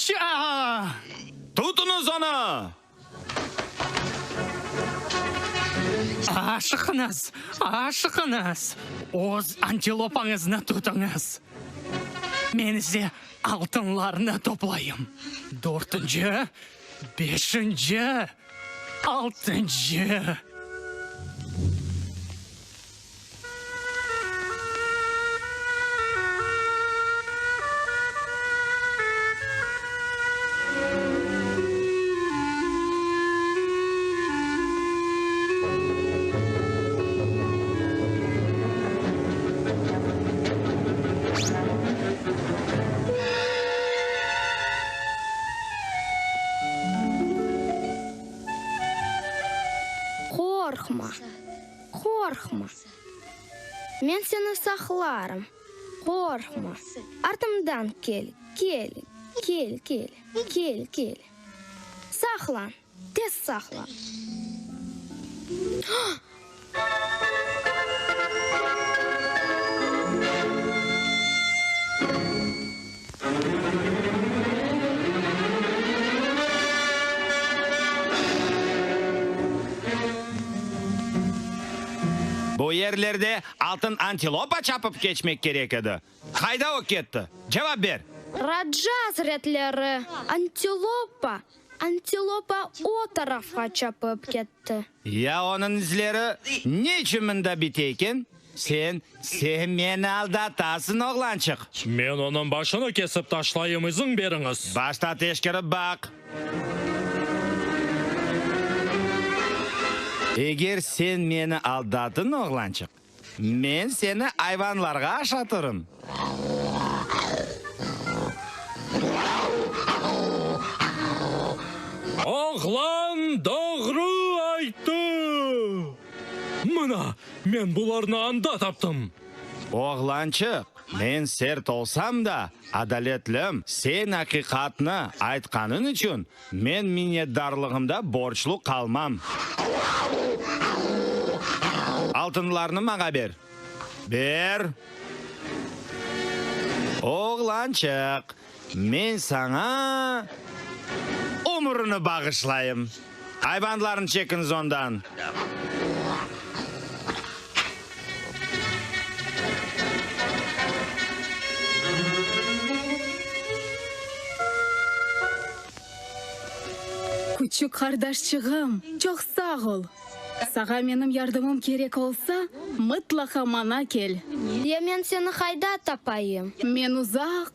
Qaça! Tutuñız onı! Aşıqıñız, aşıqıñız, öz antilopañıznı tutuñız. Men ise altınlarnı toplayım. Dörtünci, beşinci, altıncı. Qorqma. Qorqma, men seni saqlarım, qorqma, artımdan kel, kel, kel, kel, kel, kel. Saqlan, tez saqlan. Bu yerlerde altın antilopa çapıp keçmek kerek edi. Qayda o ketti? Cevap ber! Raca azretleri, antilopa, antilopa o tarafqa çapıp ketti. Ya onıñ izleri ne içün mında bite eken? Sen, sen meni aldatasıñ, oğlançıq! Men onıñ başını kesip taşlayım, izin beriñiz! Başta teşkerip baq. Eger sen meni aldatıñ, oğlançıq, men seni ayvanlarğa aşatırım. Oğlan doğru ayttı! Mına, men bularnı anda taptım. Oğlançıq, men sert olsam da, adaletlim, sen aqiqatnı aytqanıñ içün, men minnetdarlığımda borclu qalmam. Altınlarnı maña ber. Ber! Oğlançıq, men saña ömürini bağışlayım. Ayvanlarnı çekiñiz ondan. Küçük qardaşçığım, çoq sağ ol. Sağa menim yardımım kerek olsa, mıtlaqa maña kel. Ya men seni qayda tapayım? Men uzaq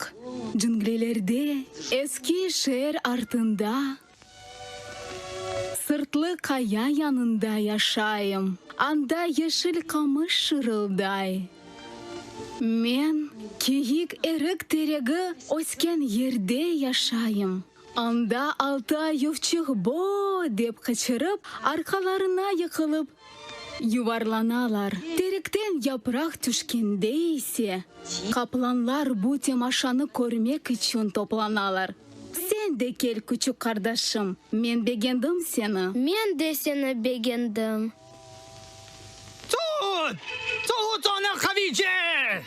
cünglelerde, eski şeer artında, sırtlı qaya yanında yaşayım. Anda yeşil qamış şırılday. Men kiyik erik teregi ösken yerde yaşayım. Anda altı ayuvçıq bo! dep qıçırıp, arqalarına yıqılıp, yuvarlanalar. Terekten yapraq tüşkende ise, qaplanlar bu temaşanı körmek içün toplanalar. Sen de kel, küçük qardaşım, men begendim seni. Men de seni begendim. Tut! Tut onı qaviyce!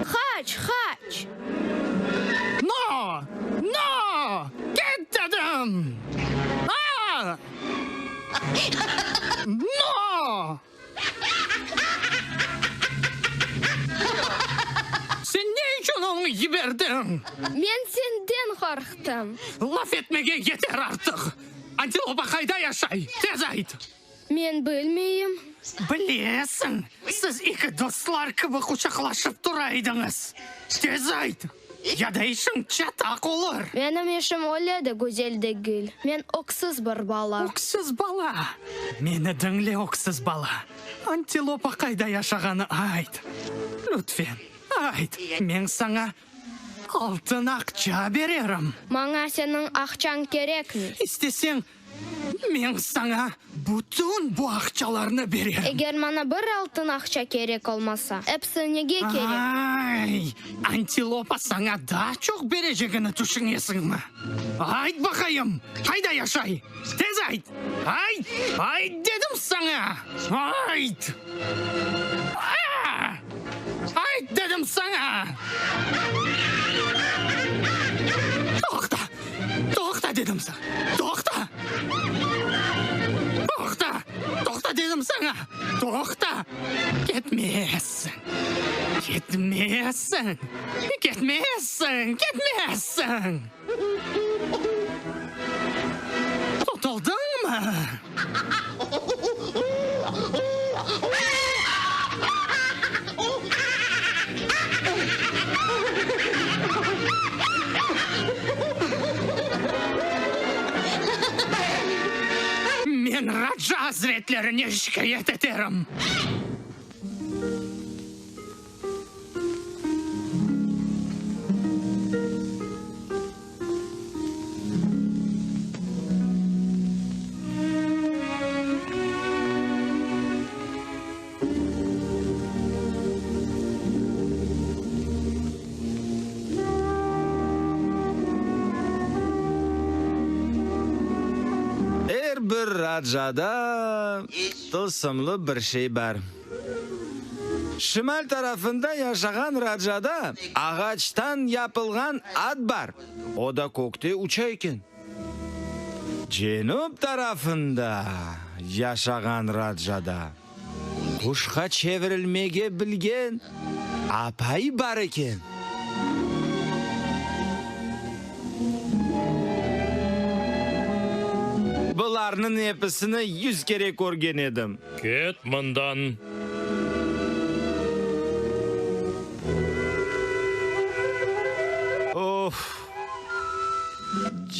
Qaç, qaç! No! No! Ket dedim! A! No! Sen ne içün onı yiberdiñ? Men senden qorqtım. Laf etmege yeter artıq! Antilopa qayda yaşay? Tez ayt! Men bilmeyim. Bilesiñ, siz eki dostlar kibi quçaqlaşıp tura ediñiz. Tez ayt, ya da işiñ çataq olur. Menim işim öyle de güzel degil. Men öksüz bir bala. Öksüz bala? Meni diñle, öksüz bala. Antilopa qayda yaşağanı ayt. Lütfen, ayt, men saña altın aqça bererim. Maña seniñ aqçañ kerekmey. İsteseñ, Men saña bütün bu aqçalarnı bererim. Eger maña bir altın aqça kerek olmasa, episi nege kerek? Ay, antilopa saña daa çoq berecegini tüşünesiñmi? Ayt baqayım, qayda yaşay? Tez ayt! Ayt! Ayt dedim saña! Ayt! A! Ayt dedim saña! Toqta dedim saña! Toqta! Toqta! Toqta dedim saña! Toqta! Ketmezsiñ! Ketmezsiñ! Ketmezsiñ! Ketmezsiñ! Tutuldıñmı? Men Raca azretlerine şikâyet eterim! Er bir racada tılsımlı bir şey bar. Şimal tarafında yaşağan racada ağaçtan yapılğan at bar, o da kökte uça eken. Cenüp tarafında yaşağan racada quşqa çevirilmege bilgen apayı bar eken. Bularnıñ episini yüz kere körgen edim. Ket mından! Of,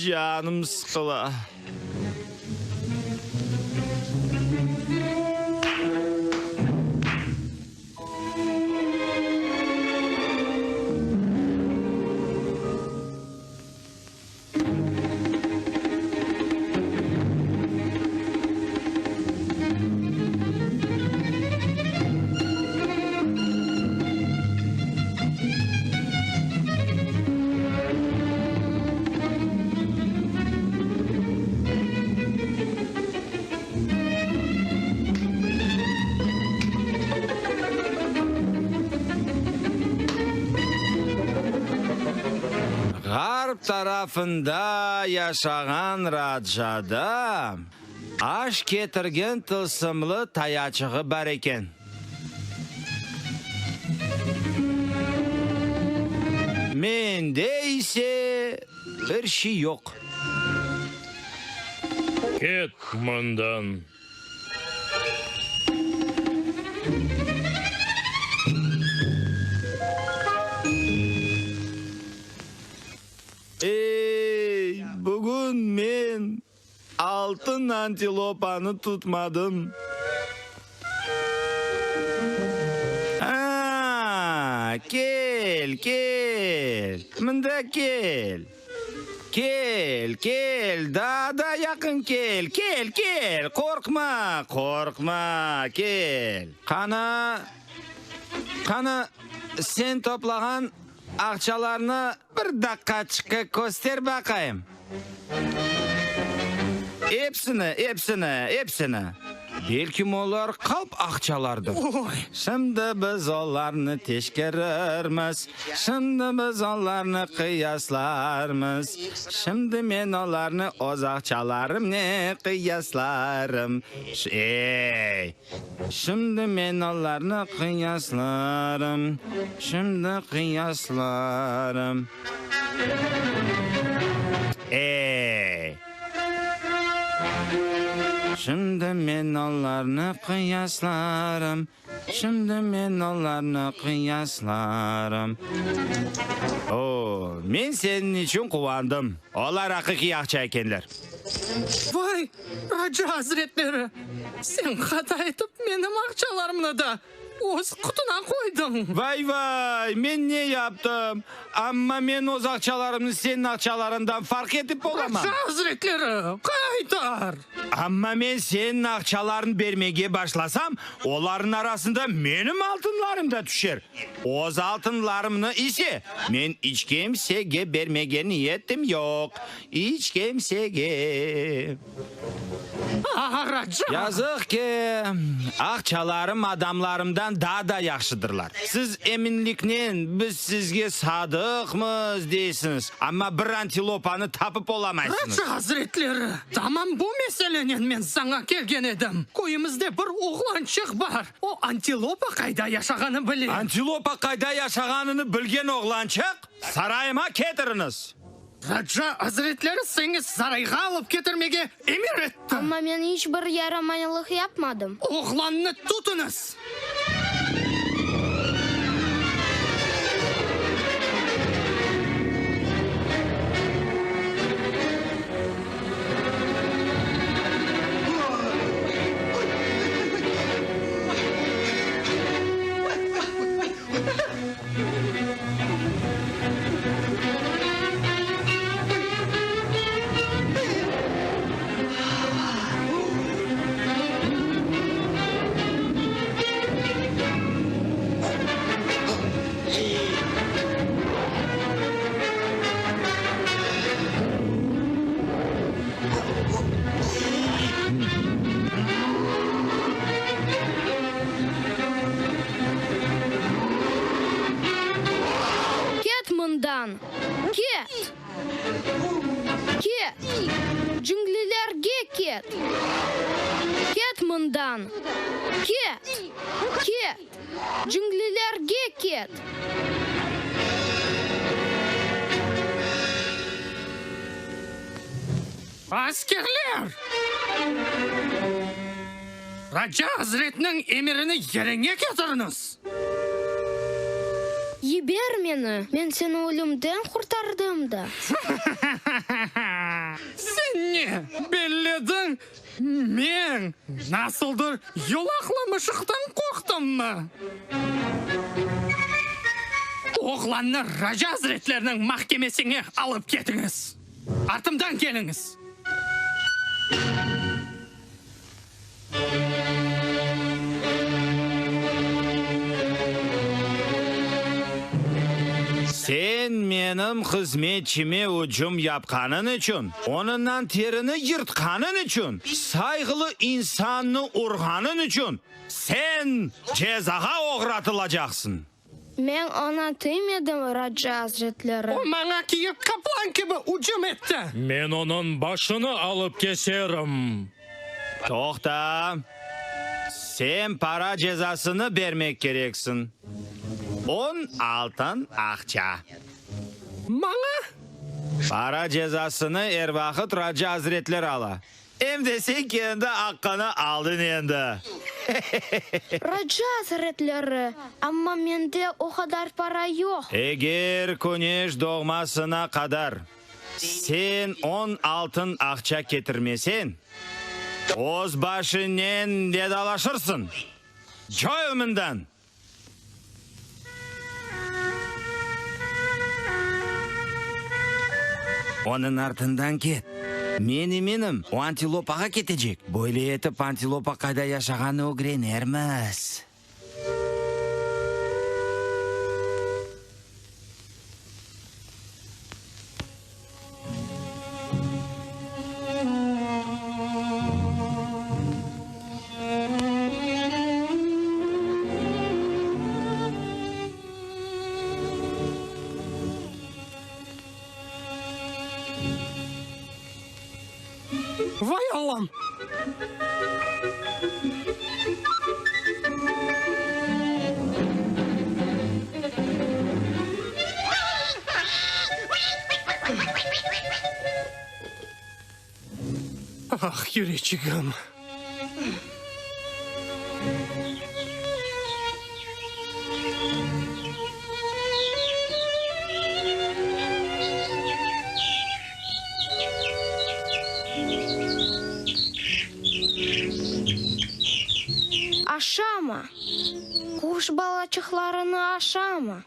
canım sıqıla. Ğarp tarafında yaşağan Racada aş ketirgen tılsımlı tayaçığı bar eken. Mende ise bir şey yoq. Ket mından! Ey, bugün men altın antilopanı tutmadım. A, kel, kel, mında kel. Kel, kel, daa da yaqın kel, kel, kel, qorqma, qorqma, kel. Qana, qana, sen toplağan aqçalarnı bir daqqaçıqqa köster baqayım. Epsini, epsini, epsini. Belkim olar qalp aqçalardır. Şimdi biz olarnı teşkerirmiz, Şimdi biz olarnı qıyaslarmız, Şimdi men olarnı öz aqçalarımnen qıyaslarım. Ey! Şimdi men olarnı qıyaslarım, Şimdi qıyaslarım. Ey! Şimdi men olarnı qıyaslarım, Şimdi men olarnı qıyaslarım. O, men seniñ içün quvandım. Olar aqiqiy aqça ekenler. Vay, Raca azretleri, sen hata etip menim aqçalarımnı da öz qutuna qoydıñ. Vay-vay, men ne yaptım? Amma men öz aqçalarımnı seniñ aqçalarıñdan farq etip olamam. Raca azretleri, qaytar! Amma men seniñ aqçalarıñ bermege başlasam, olarnıñ arasında menim altınlarım da tüşer. Öz altınlarımnı ise men iç kimsege bermege niyetim yoq, iç kimsege. Raca! Yazıq ki, aqçalarım adamlarımdan. antilopadan daa da yahşıdırlar. Siz eminliknen, biz sizge sadıqmız, deysiñiz, amma bir antilopanı tapıp olamaysıñız. Raca azretleri, tamam bu meselenen men saña kelgen edim. Köyümizde bir oğlançıq bar, o antilopa qayda yaşağanı bile. Antilopa qayda yaşağanını bilgen oğlançıq? Sarayıma ketiriñiz! Raca azretleri seni sarayğa alıp ketirmege emir etti. Amma men iç bir yaramaylıq yapmadım. Oğlannı tutuñız! Ket mından! Ket! Ket! Cünglilerge ket! Ket mından! Ket! Ket! Cünglilerge ket! Askerler! Raca azretniñ emirini yerine ketiriñiz! Yiber meni, men seni ölümden qurtardım da. Sen ne bellediñ, men nasıldır yolaqlı mışıqtan qorqtımmı? Oğlannı raca azretleriniñ mahkemesine alıp ketiñiz! Artımdan keliñiz! Sen menim hızmetçime ücüm yapqanıñ içün, onıñdan terini yırtqanıñ içün, sayğılı insannı urğanıñ içün, sen cezağa oğratılacaqsıñ! Men oña tiymedim, Raca azretleri. O maña kiyik qaplan kibi ücüm etti. Men onıñ başını alıp keserim. Toqta! Sen para cezasını bermek kereksiñ. On altın aqça. Maña? Para cezasını er vaqıt Raca azretleri ala. Em de sen kendi aqqını aldıñ endi. Raca azretleri, amma mende o qadar para yoq. Eger küneş doğmasına qadar sen on altın aqça ketirmeseñ, öz başınen vedalaşırsıñ. Coyul mından! Onıñ artından ket. Men eminim, o antilopağa ketecek. Böyle etip antilopa qayda yaşağanını ögrenermiz. Vay Allam! Ah, yüreçigim! Aşama! Quş balaçıqlarını aşama!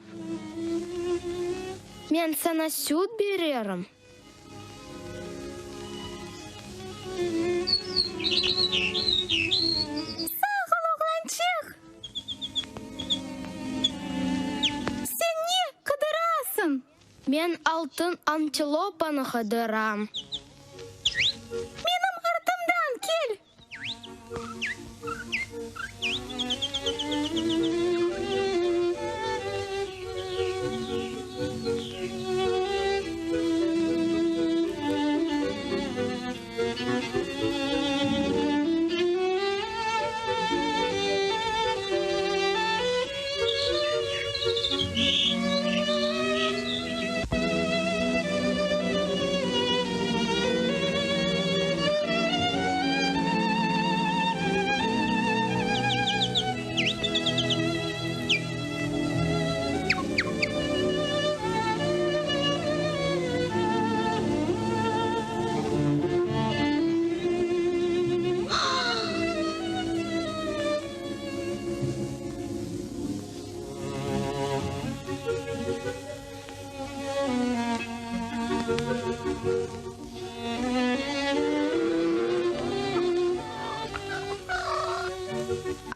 Men saña süt bererim. Sağ ol, oğlançıq! Sen ne qıdırasıñ? Men altın antilopanı qıdıram. Menim artımdan kel!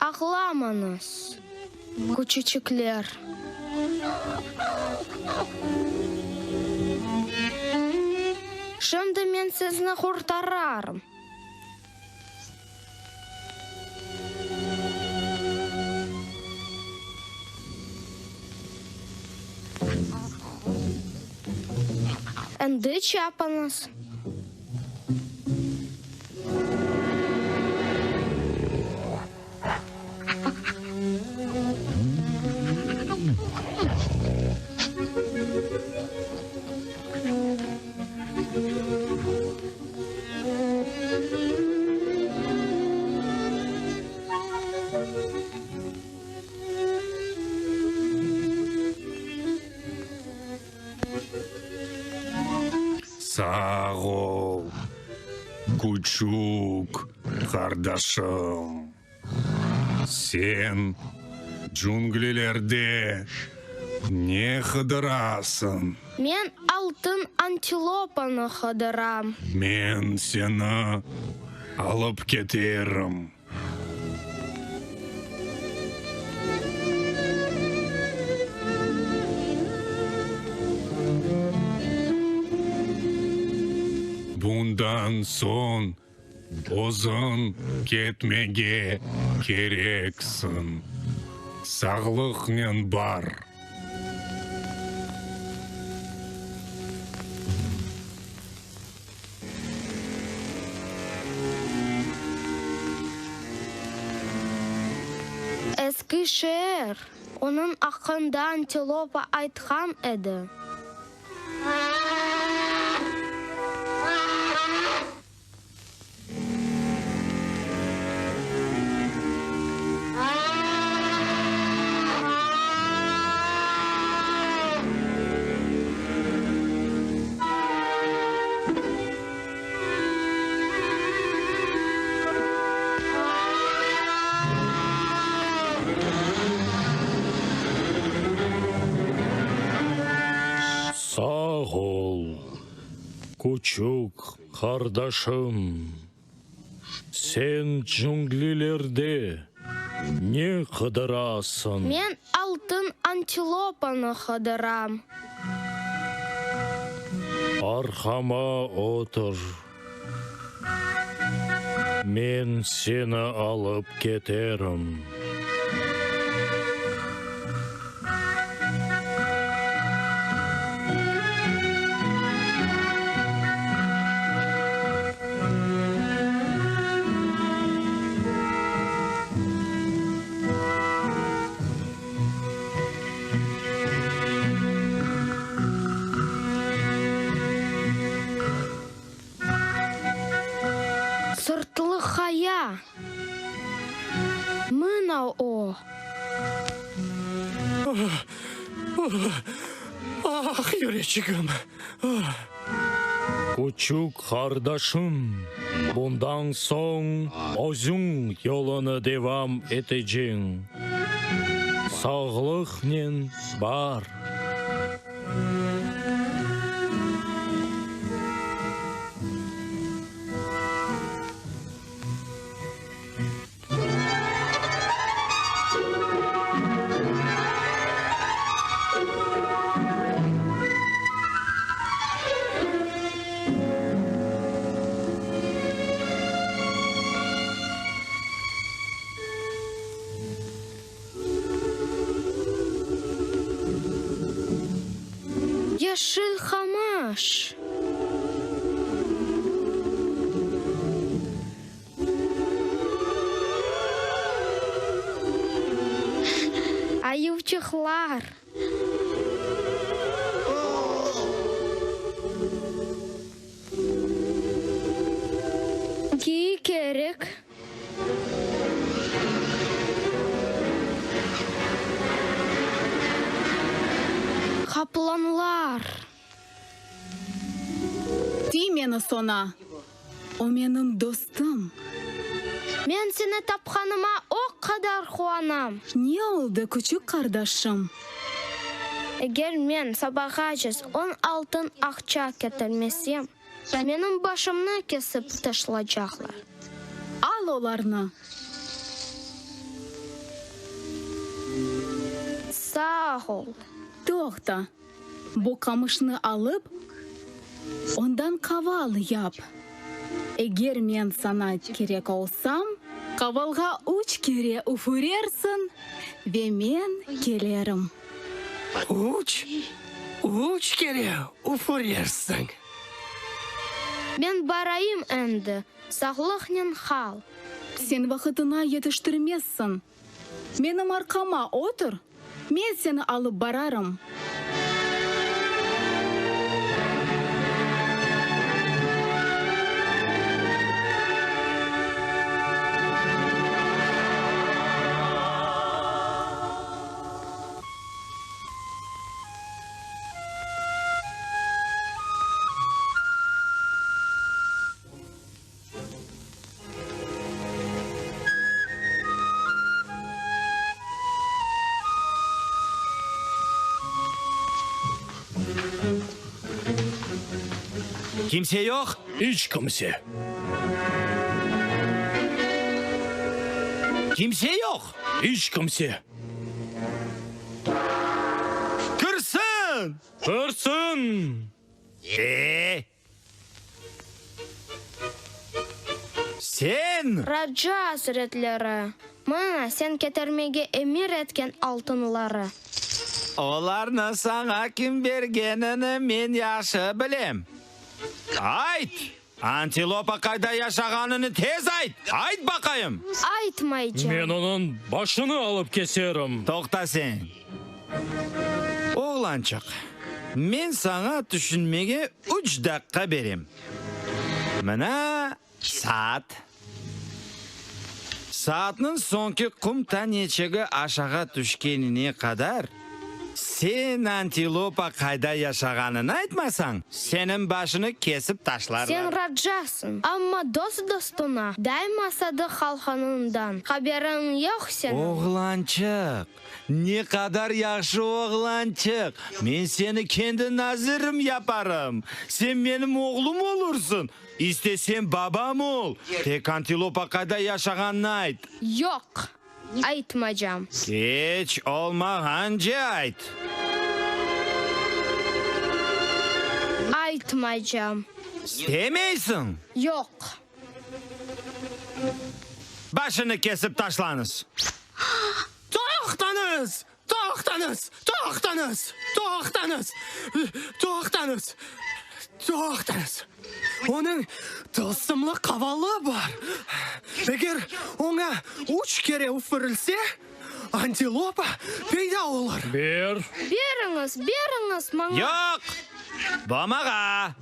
Ağlamañız, küçüçikler. Şimdi men sizni qurtararım. Endi çapıñız. Sağ ol, küçük qardaşım. Sen cünglilerde ne qıdırasıñ? Men altın antilopanı qıdıram. Men seni alıp keterim. Bundan soñ Özüñ ketmege kereksiñ. Sağlıqnen bar. Eski şeer, onıñ aqqında antilopa aytqan edi. Sağ ol, küçük Qardaşım, sen cünglilerde ne qıdırasıñ? Men altın antilopanı qıdıram. Arqama otur, men seni alıp keterim. Sırtlı qaya. Mına o. Ah, yüreçigim! Küçük qardaşım, bundan soñ özüñ yolunı devam eteceñ. Sağlıqnen bar. Yeşil qamış. Ayuvçıqlar. Kiyik erik. Qaplanlar. Tiymeniz oña, o menim dostum. Men seni tapqanıma o qadar quvanam. Ne oldı, küçük qardaşım? Eger men sabağace on altın aqça ketirmesem, menim başımnı kesip taşlacaqlar. Al olarnı. Sağ ol. Toqta, bu qamışnı alıp, ondan qaval yap. Eger men saña kerek olsam, qavalğa üç kere üfürersiñ ve men kelerim. Üç, üç kere üfürersiñ. Men barayım endi, sağlıqnen qal. Sen vaqıtına yetiştirmezsiñ. Menim arqama otur, men seni alıp bararım. Kimse yoq? İç kimse. Kimse yoq? İç kimse. Kirsin! Kirsin! E! Sen! Raca azretleri, mına sen ketirmege emir etken altınları. Olarnı saña kim bergenini men yahşı bilem. Ayt! Antilopa qayda yaşağanını tez ayt! Ayt baqayım! Aytmaycam. Men onıñ başını alıp keserim. Toqta sen! Oğlançıq, men saña tüşünmege üç daqqa berem. Mına saat. Saatnıñ soñki qum taneçigi aşağa tüşkenine qadar, sen antilopa qayda yaşağanını aytmasañ, seniñ başını kesip taşlarlar. Sen racasıñ, amma dost dostuna daima sadıq qalğanıñdan haberiñ yoq seniñ. Oğlançıq, Ne qadar yahşı oğlançıq! Men seni kendi nazirim yaparım. Sen menim oğlum olursıñ. İstesem, babam ol. Tek antilopa qayda yaşağanını ayt. Yoq, aytmacam. Keç olmağance ayt. Aytmaycam. İstemeysiñ? Yoq. Başını kesip taşlañız. Toqtañız! Toqtañız! Toqtañız! Toqtañız! Toqtañız! Toqtañız! Onıñ tılsımlı qavalı bar. Eger oña üç kere üfürilse, antilopa peyda olur. Ber! Beriñiz, beriñiz maña! Yoq! Bomağa!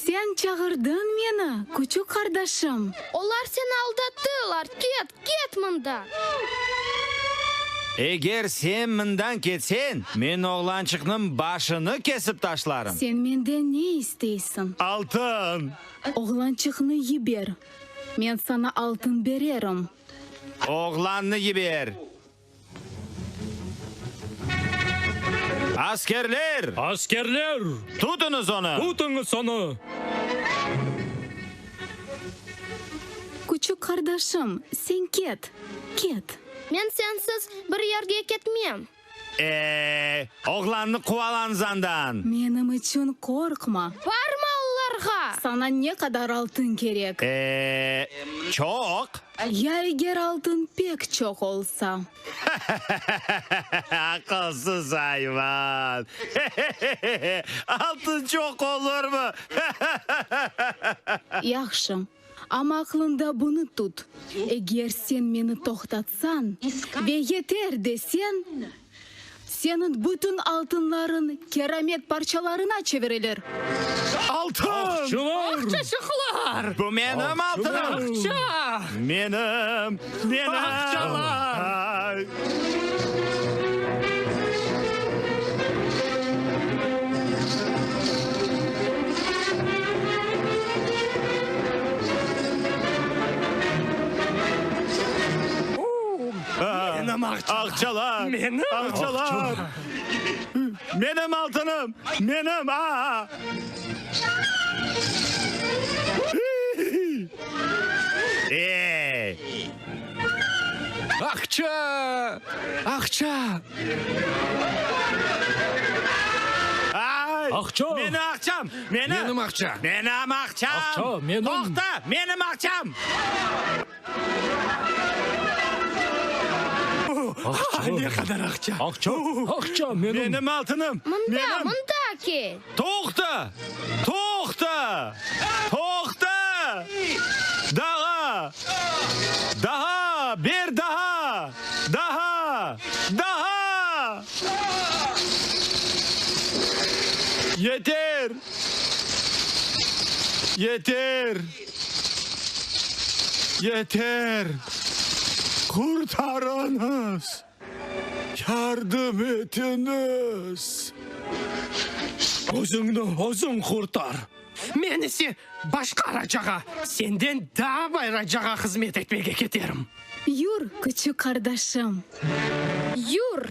Sen çağırdıñ meni, küçük qardaşım. Olar seni aldattılar, ket, Ket mından! Eger sen mından ketseñ, men oğlançıqnıñ başını kesip taşlarım. Sen menden ne isteysiñ? Altın! Oğlançıqnı yiber, men saña altın bererim. Oğlannı yiber! Askerler! Askerler! Tutıñız onı! Tutıñız onı! Küçük qardaşım, sen ket, ket. Men sensiz bir yerge ketmem. E, oğlannı quvalañız andan! Menim içün qorqma. Barma olarğa! Saña ne qadar altın kerek? E, çoq. Ya eger altın pek çoq olsa? Aqılsız ayvan! Altın çoq olurmı? Yahşı, amma aqlıñda bunı tut, eger sen meni toqtatsañ ve yeter deseñ,. Seniñ bütün altınlarıñ keramet parçalarına çevirilir. Altın! Aqçalar! Aqçaçıqlar! Bu menim altınım! Aqça! Menim! Menim! Aqçalar! Ay! Menim aqçalar! Aqçalar! Menim! Aqçalar! Menim altınım! Menim! A-a! Ey! Aqça! Aqça! Ay! Aqça! Menim aqçam! Menim! Menim aqça! Menim aqçam! Aqça, menim! Toqta! Menim aqçam! Aqça! Ne qadar aqça! Aqça! Aqça, menim! Menim altınım! Mında, Menim! mında kel. Toqta! Toqta! Toqta! Daha! Daha! Ber daha! Daha! Daha! Yeter! Yeter! Yeter! Qurtarıñız! Yardım etiñiz! Özüñni özüñ qurtar! Men ise başqa racağa, senden daa bay racağa hızmet etmege keterim. Yur, küçük qardaşım. Yur!